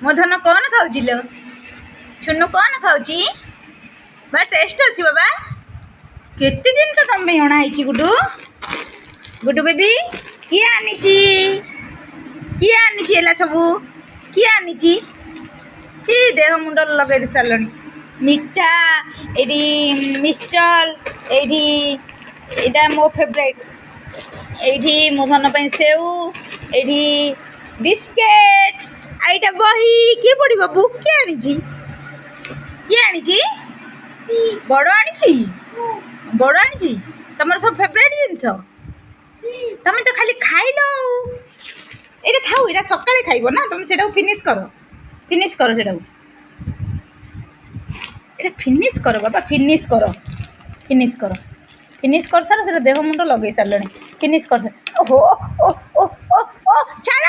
ମୋ ଧନ କ'ଣ ଖାଉଛି ଲୋ? ଛୁନୁ କ'ଣ ଖାଉଛି ବା? ଟେଷ୍ଟ ଅଛି ବାବା। କେତେ ଜିନିଷ ତମ ପାଇଁ ଅଣା ହେଇଛି ଗୁଡୁ। ଗୁଡୁ ବେବି, କିଏ ଆଣିଛି? କିଏ ଆଣିଛି? ହେଲା ସବୁ କିଏ ଆଣିଛି? ଛି, ଦେହ ମୁଣ୍ଡ ଲଗେଇ ସାରିଲଣି। ମିଠା ଏଇଠି, ମିକ୍ସଚର ଏଇଠି, ଏଇଟା ମୋ ଫେଭରାଇଟ୍। ଏଇଠି ମୋ ଧନ ପାଇଁ ସେଉ, ଏଇଠି ବିସ୍କେଟ୍, ଆଉ ଏଇଟା ବହି। କିଏ ପଢ଼ିବ? ବୁକ୍ କିଏ ଆଣିଛି? କିଏ ଆଣିଛି? ବଡ଼ ଆଣିଛି, ବଡ଼ ଆଣିଛି। ତମର ସବୁ ଫେଭରାଇଟ୍ ଜିନିଷ। ତମେ ତ ଖାଲି ଖାଇଲ ଆଉ। ଏଇଟା ଥାଉ, ଏଇଟା ସକାଳେ ଖାଇବ ନା ତମେ। ସେଇଟାକୁ ଫିନିଶ୍ କର, ଫିନିଶ୍ କର ସେଇଟାକୁ। ଏଇଟା ଫିନିଶ୍ କର ବାବା, ଫିନିଶ୍ କର, ଫିନିଶ୍ କର, ଫିନିଶ୍ କରିସାର। ସେଟା ଦେହ ମୁଣ୍ଡ ଲଗେଇ ସାରିଲଣି। ଫିନିଶ୍ କରିସାର। ଓହୋ, ଓ ଓ ଓ ଓ, ଛାଡ଼।